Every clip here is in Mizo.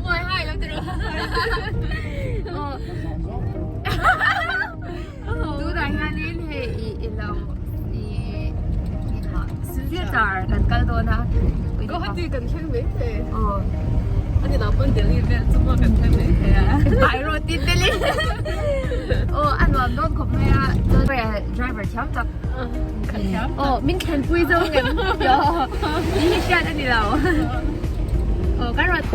Mawi hai lo tiro. Tunah hianin hei i i lo i Silchar kan kal dawn a. Guwahati kan thleng mai thei. Aw. Ani lo pawn Delhi vel chu pawh kan thleng mai thei a. By road tin Delhi. Aw a nuam dawn khawp mai a. Driver thiam tak. Kan thiam tak. Aw min thlenpui zo ngem. Tih hi hriat a ni lo. Aw kan rawn.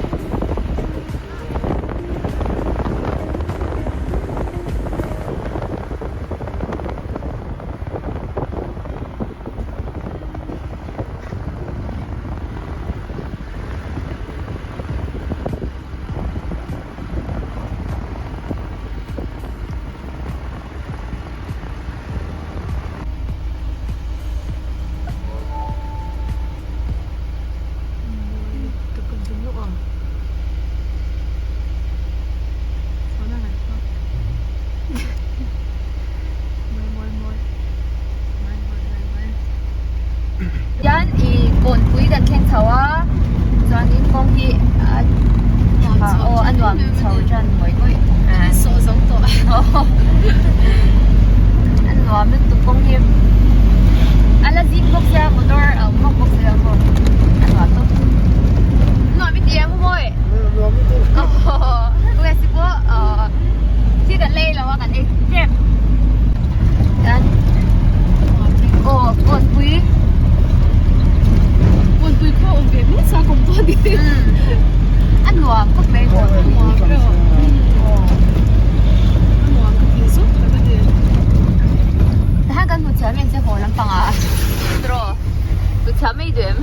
Hian i kawnpui kan thleng chho a chuanin kawng hi a tha aw a nuam chho tan ngawih ngawih a nuam lutuk kawng hi a la zing bawk sia motor a awm bawk bawk sia maw a nuam tawp nuam i ti em mawi West pawh thil kan lei lo a kan ei tep chuan aw kawnpui kawnpui khaw awm ve mai sa kawm pawh ni a nuam khawp mai kawnpui a nuam ka ti zawk tak a ni tahan kan hmu chhiah mai ang che haw lampang ah draw hmu chhiah mai duh em.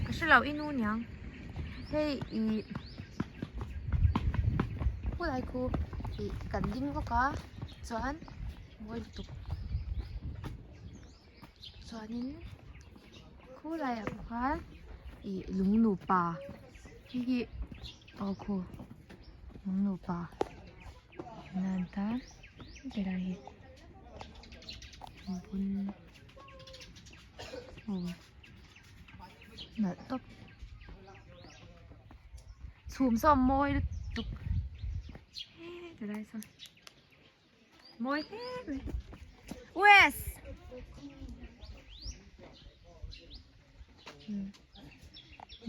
Ka hre lo i nu niang hei ih khulai khu ih kan ding vak a chuan mawi lutuk chuanin khulai ah khan ih lung nupa hei hi aw khu lung nupa nan tan helai hi bun aw nalh tawp chhum saw a mawi lutuk helai sawn. Mawi hle mai. Wes!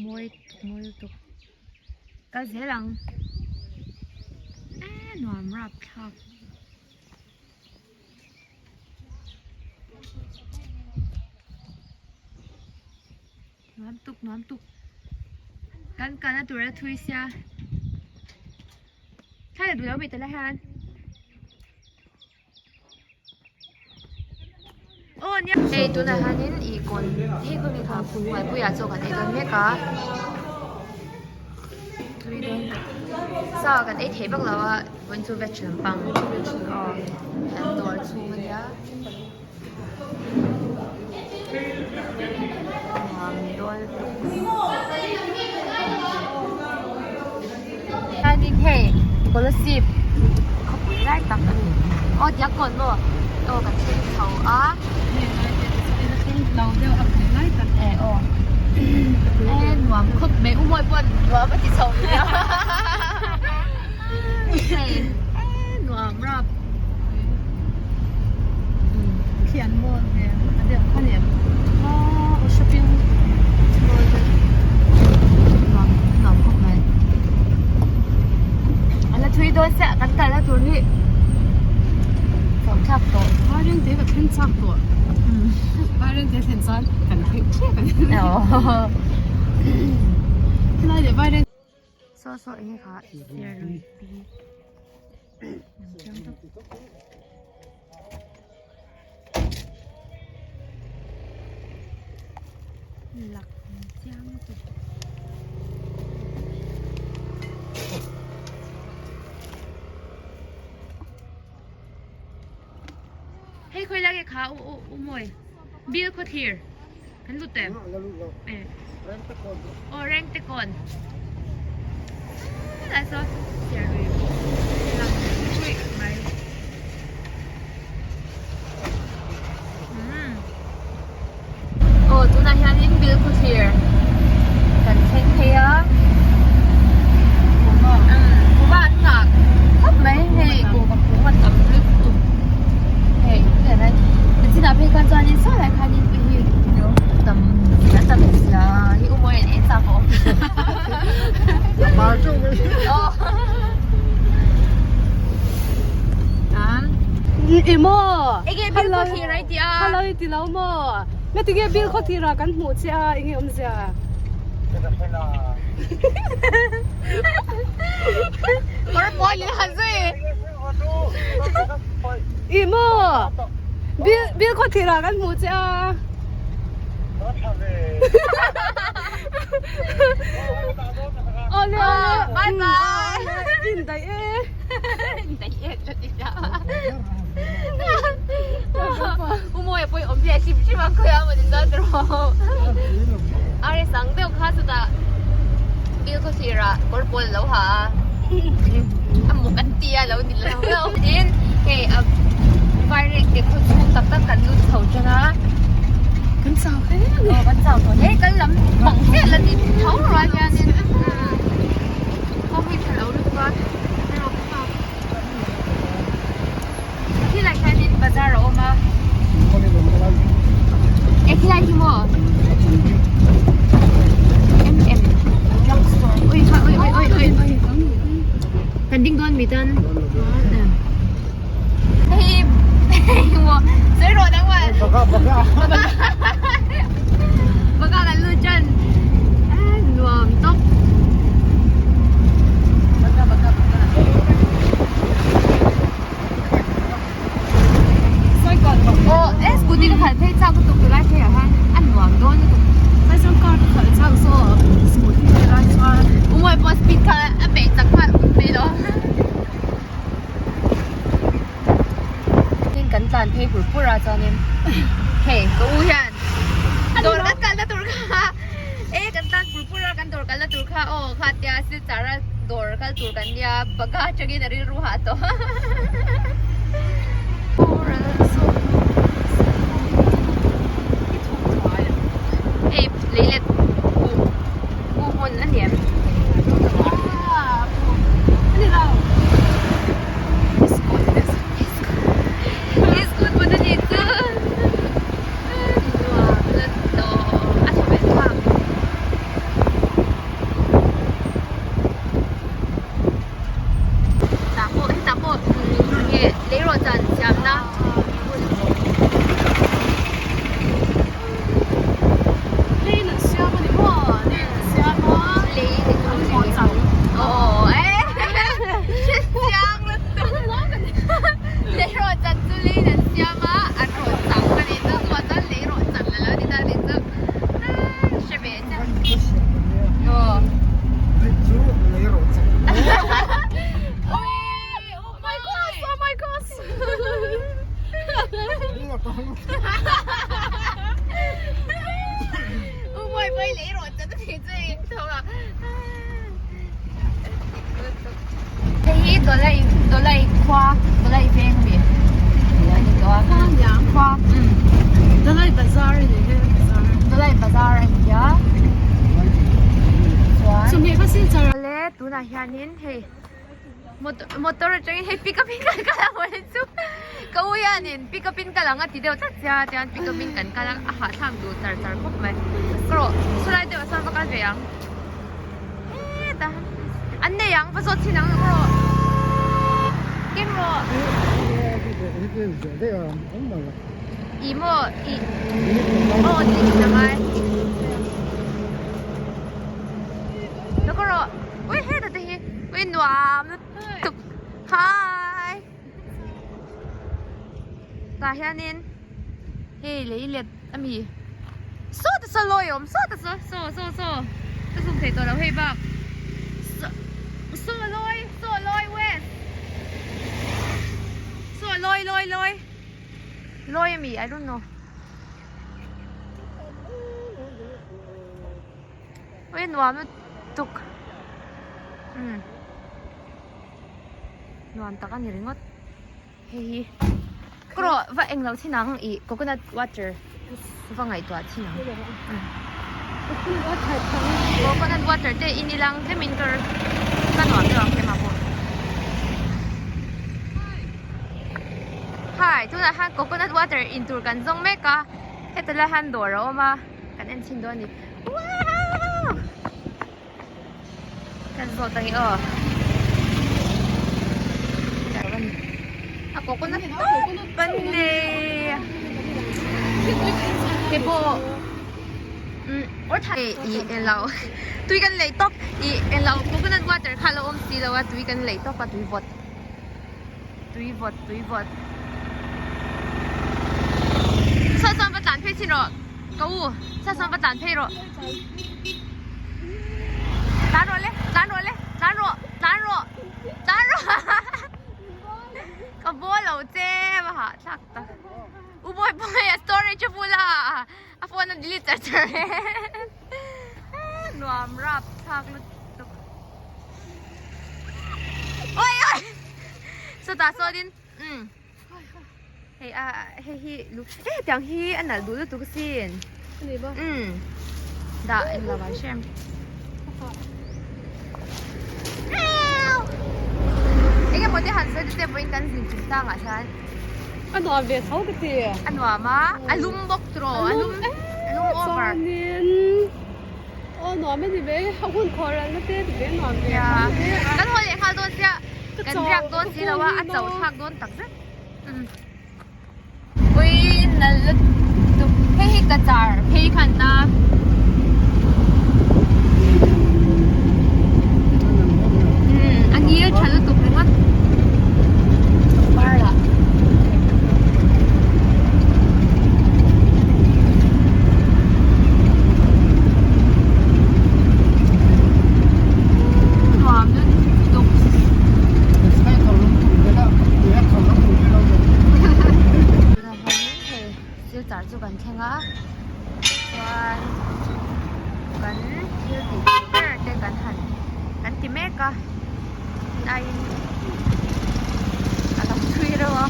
Mawi mawi lutuk. Kal zel ang. Eh nuam rap thlak. Nuam tuk nuam tuk. Kan kalna tur a thui sia. Thla duh lo mi tala hian aw nia hei tunah hianin ih kawn hei khaw nge kha hmuaipuiah chaw kan ei dawn mek a tui dawn sa kan ei thei vak lo a vawiin chu veg lampang aw an dawr chhung ania nuam dawn Chuanin hei Kolasib khawpui lai tak a ni aw tiang kawn maw aw kan thleng chho a e aw e nuam khawp mai u mawi pawh nuam a ti chho nia hei e nuam rap. Khi an mall ve a deuh kha ni em aw shopping mall te nuam nuam khawp mai a la thui dawn chiah kan kalna tur hi chauh thlak tawh Vaireng te ka thleng chak tawh Vaireng te thlen chuan kan thleng thlek a ni helai leh Vaireng Saw saw enge kha serlui pi Lak chiang lutuk. Hei khawi lai nge kha u u u mawi bil khaw thlir kan lut em? Aw reng te kawn. Helai saw serlui lang ruih mai. Umm. Aw tunah hianin Bilkhawthlir kan thleng phei a. Kuhva an nghah khawp mai hei kuhva kung a tam lutuk hei helai chinah phei khan chuanin saw lai khanin hei tam a tam sia hi u mawi an en chak a awm. I maw? Enge Bilkhawthlir a i ti a? Hello i ti lo maw? Nga tinge Bilkhawthlir ah kan hmuh che a enge awmzia? Kawr pawl in han zui. I maw? Bil Bilkhawthlir ah kan hmuh che a. Awle awle. Bye bye. In daih e. In daih e chu ti sia. U Mawia pawh i awm ve hrim hrim a khawiah maw ni dawn rawh. Are sang deuh kha chutah Bilkhawthlir ah kawr pawl a lo ha a. A muk an ti a lo ni lo lo. Tin hei a Vaireng te khaw chhung tak tak kan lut chho tan a. Kan chau hle a ni. Aw kan chau tawh hle. Kal lam bang vel a ni tho rual hianin kawng hi tha lo lutuk a. Khilai hianin bazar a awm a. E khilai hi maw? MM drug store. Ui kha ui ui ui ui. Kan ding dawn mi tan. Hei hei maw? Sawi rawh dang ma. Baka baka. Baka kan lut chan. Nuam tawp. Baka baka baka. Aw e scooty ka khalh phei chak lutuk tulai phei ah hian a nuam dawn lutuk. Aizawl car ka khalh chak zawk scooty te lai chuan. U Mawi pawh speed kha a peih chak nghal ut mai lo. Tin kan tlan phei pur pur a chuanin hei ka u hian dawr kan kalna tur kha e kan tlan pur pur a kan dawr kalna tur kha aw kha tia silchar a dawr kal tur kan nia baga atangin a rilru hah tawh. Hei leilet buh buh hmun a ni em? Iskut hmun a ni chu nuam la tawh a tha ve thlak. Tah pawh hetah pawh nge leirawh chan siamna hmun. Lei an siam a ni maw? Lei an siam a. Lei an siam aw e hre chiang lutuk leirawh chan chu lei an siam a an rawn chang a ni chu chuvang chuan leirawh chan la lo ni ta a ni chu hre ve chiang aw Oh my gosh! Oh my gosh! Hei hi Dawlai Dawlai khua Dawlai veng ami a ni tawh a Khua nia khua umm Dawlai bazar a ni he bazar Dawlai bazar a ni a chuan Chumi kha silchar Awle tunah hianin hei Motor atangin hei pick up in kan kal a mawle chu ka u hianin pick up in kal ang a ti deuh tlat sia tichuan pick up in kan kal a a hahthlak duh char char khawp mai ka rawh chulai deuh ah sawn va kal ve ang hetah an nei ang va zawt chhin ang ka rawh keng rawh ih maw ih aw tih in a ngai ka rawh ui hetah te hi. Ui nuam lutuk hi tah hianin hei lei let ami saw te saw lawi a awm saw te saw saw saw saw ka zoom thei tawh lo hei bak saw lawi saw lawi west saw lawi lawi lawi lawi ami I don't know. Ui nuam lutuk umm. Nuam tak a ni ringawt. Hei hi ka rawh va englo thin ang ih coconut water va ngaihtuah thin ang. Coconut water te in ilang tlemin ka ka nuam deuh ang tlem ah pawh. Hi tunah hian coconut water in tur kan zawng mek a heta lai hian dawr a awm a kan en chhin dawn a ni. Wow! Kan zawt ang i aw. A coconut tawp an nei. Ke pawh or tha i elo tui kan lei tawp i elo coconut water kha a lo awm si lo a tui kan lei tawp a tui vawt tui vawt tui vawt saw sawn va tlan phei chhin rawh ka u saw sawn va tlan phei rawh. Tlan rawh le tlan rawh le tlan rawh tlan rawh tlan rawh ka bawl lo che va hahthlak tak u bawi bawi a storage a bula a phone a delete char char nuam rap thlak lutuk oi oi sawtah sawnin umm Hei a hei hi lu eh hetiang hi a nalh duh lutuk asin umm dah englo an hrem eng emaw te han sawi te pawhin kan zin chung tlang ah hian a nuam ve tho ka ti a nuam a a lum bawk tiraw a lum a lum over chuanin aw nuam a ni ve a hun khawh ralna te ti ve nuam ve kan haw leh nghal dawn sia Kan riak dawn si lo a, a chauh thlak dawn tak zet. Ui nal lutuk hei hi ka char phei khan na. A ngil tha lutuk ringawt. Par lah. Nuam lutuk. Tunah hianin hei silchar chu kan thleng a chuan kan thil tih tur ber te kan han kan ti mek a aiin a lo thui reuh a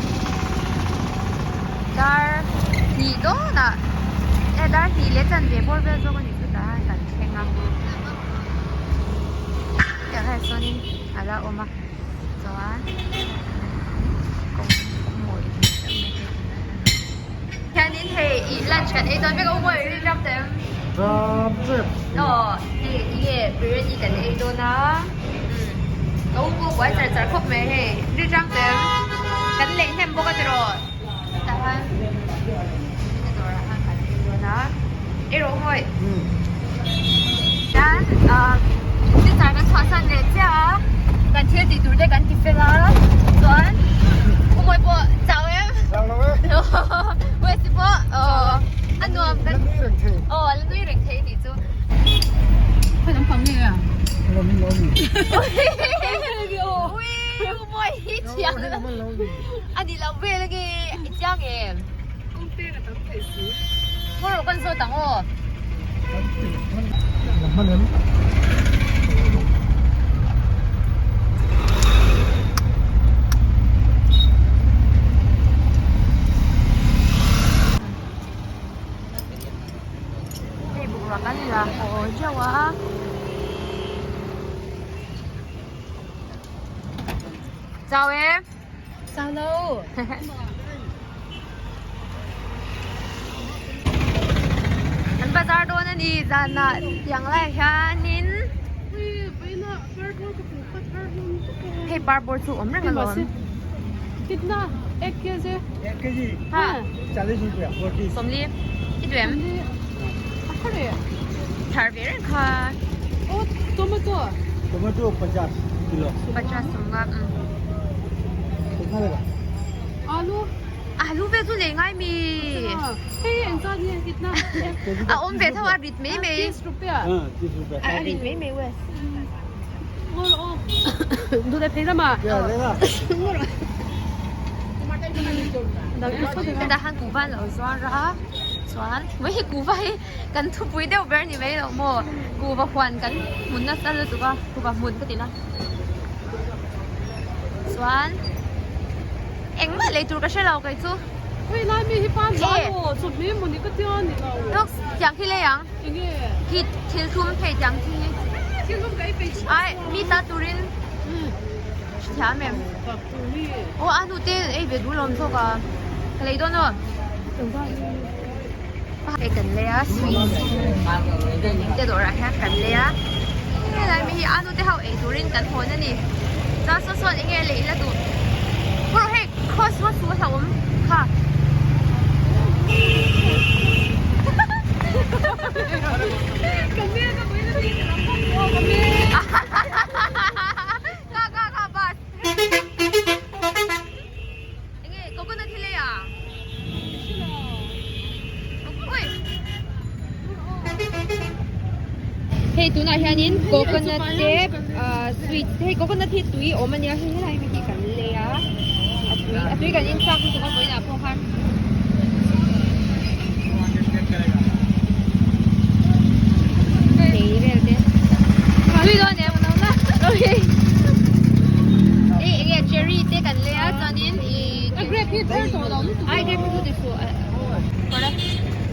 dar hnih dawnah eh dar hnih leh chanve bawr vel zawk a ni chu tah hian kan thleng a tiang hian sawnin a la awm a chuan kawng mawi deuh mai te hianin hei ih lunch kan ei dawn vek a u mawi ri ram teh Ram tep. Aw hei tinge biryani kan ei dawn a ka u pawh buai char char khawp mai hei ri ram teh kan lei hnem bawk a tiraw tah hian a dawrah hian kan ei dawn a ei rawh hawi chuan ah silchar kan chhuahsan leh chiah a kan thil tih tur te kan ti fel a chuan u mawi pawh chau em. Chau lo e. West pawh aw a nuam kan aw a la nui reng thei anih chu. Khawi lam pang nge a? Ui u mawi hi thiang a ni lo vel ange i chiang em? Ngaw rawh kan zawt ang aw. Hei bungrua kan la haw zeuh a. Chau em. Chau lo. Kan bazar dawn a ni zanah tiang laiah hianin hei par bawr chu awm reng alawm. Ha sawmli i duh em? Thar ve reng kha. Pachas sawmnga. Alu vel chu lei ngai mi. A awm ve tho a rit mai mai. A rit mai mai wes. Hetah khan kuhva an lo zuar a chuan mai hi kuhva hi kan thupui deuh ber ni mai lo maw kuhva huan kan hmun nasa lutuk a kuhva hmun ka ti na. Chuan engmah lei tur ka hre lo kei chu. Hei lai mi hi pan zan aw chawhmeh mawni ka tia ni lo. Lawk tiang khi lei ang. Enge? Khi thil thum hei tiang khi hi. Thil thum ka ei peih chiah. Ai mi ta turin hrethiam em? Tak tur mi. Aw a hnute ei ve duh lawm zawk a. Ka lei dawn aw. Hei kan lei a sweet te dawrah hian kan lei a helai mi hi a nute ho ei turin kan hawn a ni chuan saw sawn enge lei ila duh pawh hei cross maw chu a hlauhawm kha. Kha kha kha bus Enge coconut hi lei a? Hei tunah hianin coconut te sweet hei coconut hi tui awm ania hei helai mi hi kan lei a a tui a tui kan in chak lutuk a vawiinah pawh khan thei vel te tui dawn em hei enge cherry te kan lei a chuanin ih A grape hi thar tawh lo lutuk ai grape hi chu ti suh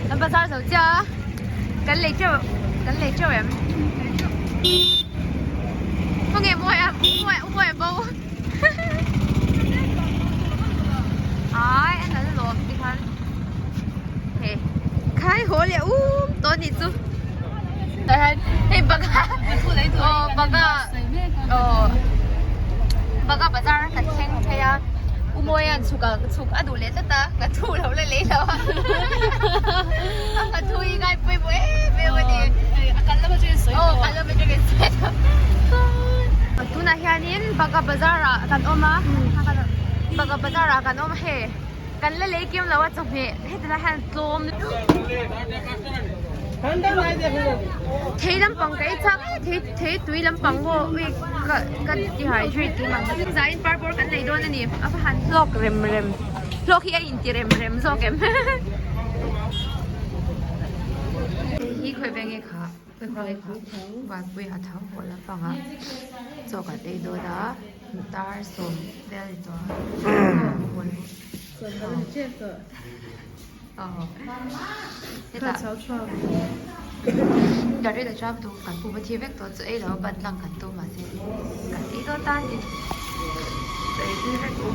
kan bazar zo chiah a kan lei teuh kan lei teuh em khawnge mawi a mawi a bo ai a nal lawm tikhan hei khai haw leh um tawh anih chu hei banga aw banga aw banga bazar kan thleng phei a u Mawia'n chhuk a chhuk a duh leh tlat a ka thu lo la lei lo a ka thu hi ngai pawimawh em em a ni aw kal lam atangin sawi tawh tunah hianin banga bazar ah kan awm a banga bazar ah kan awm a hei kan la lei kim lo a chawhmeh heti lai hian tlawm thei lampang ka ei chak thei thei tui lampang pawh ui ka ka dehydrate tih ang zaiin par bawr kan lei dawn a ni a va han hlawk rem rem hlawk hi a inti rem rem zawk em hei hi khawi veng nge kha Buaipui a tho haw lampangah chaw kan ei dawn a tar sawm vel ni tawh a hetah gari la chuan tu kan pum a thi vek tawh chu ei lo ban tlang kan tum mahse kan ei dawn ta a ni chaw ei tui vek u.